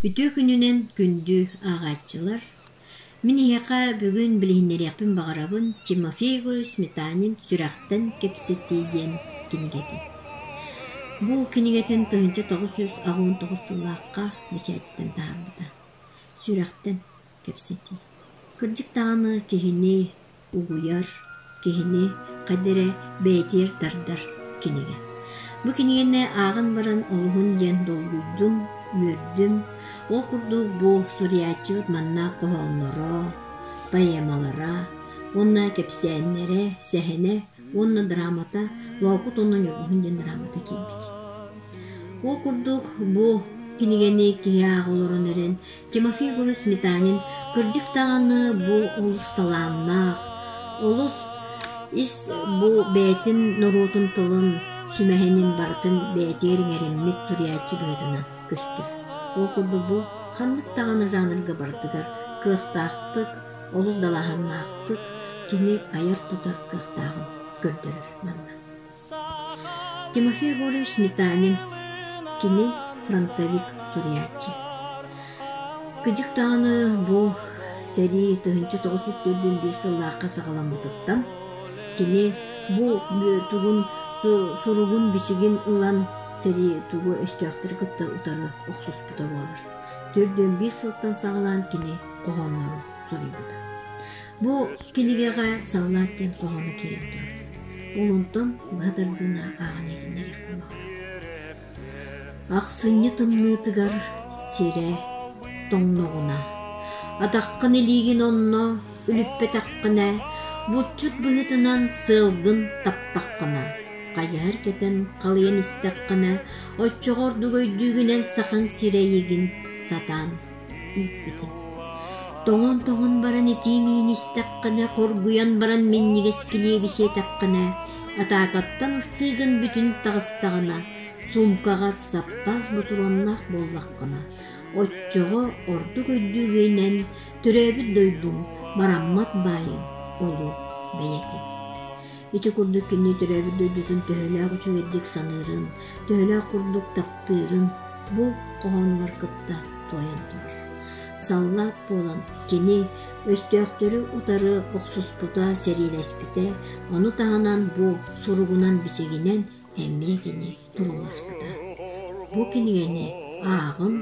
Үтүө күнүнэн күндү ааҕааччылар! Мин эһиэхэ бүгүн билиһиннэриэхпин баҕарабын Тимофей Егорович Сметанин «Сүрэхтэн кэпсэтии» диэн кинигэтин. Бу кинигэтин 1989 сыллаахха бэчээттэтэн таһаарбыта. Сүрэхтэн кэпсэтии. Кырдьык даҕаны киһини угуйар, киһини хайда эрэ бэйэтигэр тардар кинигэ. Бу кинигэни ааҕан баран олуһун диэн долгуйдум, үөрдүм. Ол курдук бу суруйааччыбыт манна хоһоонноро, поэмалара уонна кэпсээннэрэ, сэһэнэ уонна драмата Лоокут уонна Ньургуһун диэн драмата киирбит. Ол курдук бу кинигэни киһи ааҕа олорон эрэн Тимофей Егорович Сметанин кырдьык даҕаны бу олус талааннаах, олус ис бу бэйэтин норуотун тылын сүмэһинин барытын бэйэтигэр иҥэриммит суруйааччы быһыытынан көстөр. Ол курдук бу ханнык даҕаны жанрга барытыгар кыахтаахтык, олус далааһыннаахтык кини айар-тутар кыахтааҕын көрдөрөр манна. Тимофей Егорович Сметанин кини фронтовик суруйааччы. Кыдьык даҕаны бу сэрии 1941 сыллаахха саҕаламмытыттан кини бу тугун суругун-бичигин ылан сэрии тугу өстөөхтөрү кытта утары охсуспута буолар. 41 сылтан саҕалаан кини хоһооннорун суруйбута. Бу кинигэҕэ «Саллаат» диэн хоһооно киирэн турар. Ол онтон быһа тардыына ааҕан иһитиннэриэхпин баҕарабын. Ахсынньы тымныытыгар сирэ тоҥноҕуна, атаххын илиигин онно үлүппэтэххинэ, булчут быһыытынан сыалгын таптаххына, хайыһар кэтэн халыйан истэххинэ, оччоҕо ордук өйдүүгүнэн сахаҥ сирэйигин сатаан ииппитин. Тоҥон-тоҥон баран итии миин истэххинэ, хоргуйан баран минньигэс килиэби сиэтэххинэ, атаакаттан ыстыыгын бүтүн таҕыстаҕына, суумкаҕар саппаас ботуруоннаах буоллаххына, оччоҕо ордук өйдүүгүнэн төрөөбүт дойдуҥ бараммат баайын олу бэйэтин. Ити курдук кини төрөөбүт дойдутун төһөлөөх үчүгэйдик саныырын, төһөлөөх курдук таптыырын бу хоһоонугар кытта туойан турар. Саллаат буолан кини өстөөхтөрү утары охсуспута, сэриилэспитэ, ону таһынан бу суругунан-бичигинэн эмиэ кини турууласпыта. Бу кинигэни ааҕын,